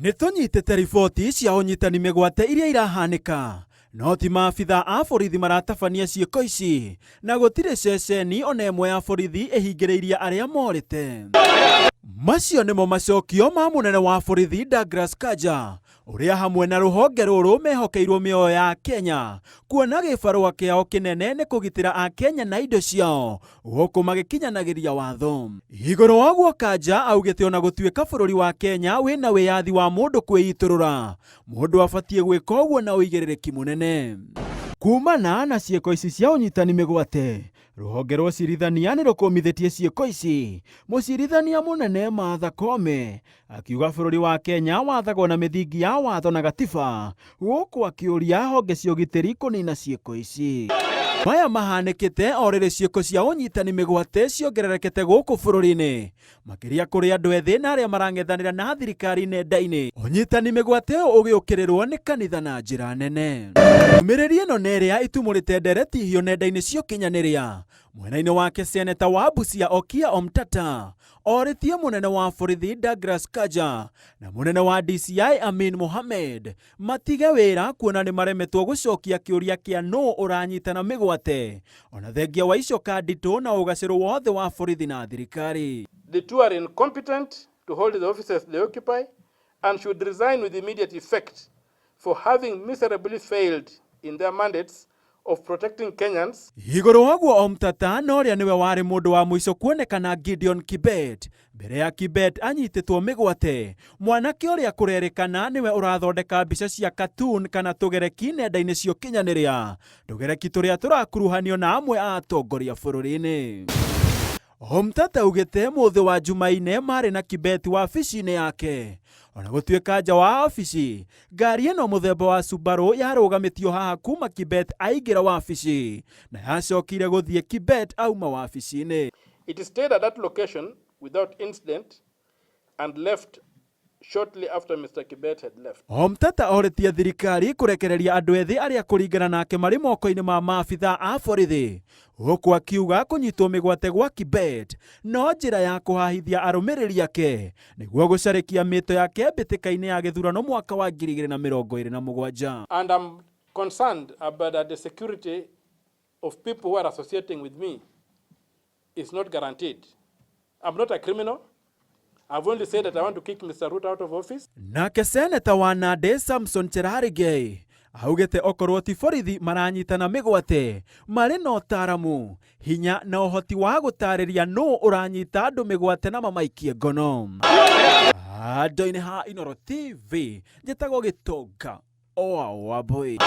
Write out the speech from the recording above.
Nĩ tũnyitĩte riboti cia ũnyitani mĩgwate iria irahanĩka, no ti maabitha a borithi maratabania ciĩko ici na gũtirĩ ceceni ona ĩmwe ya borithi ĩhingĩrĩirie arĩa morĩte. Macio nĩmo macokio ma mũnene wa borithi Douglas Kanja ũrĩa hamwe na rũhonge rũrũ mehokeirwo mĩoyo ya Kenya kuona gĩbarũa kĩao kĩnene nĩ kũgitĩra Akenya na indo ciao gũkũ magĩkinyanagĩria watho. Igũrũ wa ũguo Kanja augĩte ona gũtuĩka bũrũri wa Kenya wĩna wĩyathi wa mũndũ kwĩitũrũra, mũndũ abatiĩ gwĩka ũguo na ũigĩrĩrĩki mũnene. Kumana na ciĩko ici cia ũnyitani mĩgwate, rũhonge rwa ũcirithania nĩ rũkũmithĩtie ciĩko ici. Mũcirithania mũnene Martha Koome akiuga bũrũri wa Kenya wathagwo na mĩthingi ya watho na gatiba, gũkũ akĩũria honge cia ũgitĩri kũnina ciĩko ici. Maya mahanĩkĩte o rĩrĩ ciĩko cia ũnyitani mĩgwate ciongererekete gũkũ bũrũri-inĩ, makĩria kũrĩ andũ ethĩ na arĩa marang'ethanĩra na thirikari nenda-inĩ. Ũnyitani mĩgwate ũyũ ũgĩũkĩrĩrwo nĩ kanitha na njĩra nene. Ndũmĩrĩri ĩno nĩ ĩrĩa itumũrĩte ndereti hiũ nenda-inĩ cia ũkinyanĩria. Mwena-inĩ wake Seneta wa Busia Okiya Omtatah orĩtie mũnene wa borithi Douglas Kanja na mũnene wa DCI Amin Mohamed matige wĩra kuona nĩ maremetwo gũcokia kĩũria kĩa nũ ũranyitana mĩgwate ona thengia wa icoka nditũ na ũgacĩru wothe wa borithi na thirikari. The two are incompetent to hold the offices they occupy and should resign with immediate effect for having miserably failed in their mandates of protecting Kenyans. Igũrũ wa ũguo Omtata na ũrĩa nĩwe warĩ mũndũ wa mũico kuonekana Gideon Kibet mbere ya Kibet anyitĩtwo mĩgwate, mwanake ũrĩa kũrerĩkana nĩwe ũrathondeka mbica cia cartoon kana tũgereki nenda-inĩ cia ũkinyanĩria, tũgereki tũrĩa tũrakuruhanio na amwe a atongoria bũrũri-inĩ. Omtata augĩte mũthĩ wa Jumaine marĩ na Kibet wabici-inĩ yake. Ona gũtuĩka nja wa wabici, ngari ĩno mũthemba wa Subaru yarũgamĩtio haha kuma Kibet aingĩra wabici na yacokire gũthiĩ Kibet auma wabici-inĩ. It stayed at that location without incident and left shortly after Mr. Kibet had left. Omtata orĩtie thirikari kũrekereria andũ ethĩ arĩa kũringana nake marĩ moko-inĩ ma maabitha a borithi, gũkũ akiuga kũnyitwo mĩgwate gwa Kibet no njĩra ya kũhahithia arũmĩrĩri ake nĩguo gũcarĩkia mĩto yake mbĩtĩka-inĩ ya gĩthurano mwaka wa 2027. And I'm concerned about that the security of people who are associating with me is not guaranteed. I'm not a criminal. I've only said that I want to kick Mr. Ruto out of office. Nake seneta wa Nandi Samson Cherargei augĩte okorwo ti borithi maranyitana mĩgwate marĩ na ũtaaramu, hinya na ũhoti wa gũtarĩria nũ ũranyita andũ mĩgwate na mamaikie ngono. Handũ-inĩ ha Inooro TV njĩtagwo Gĩtonga oa Wambui.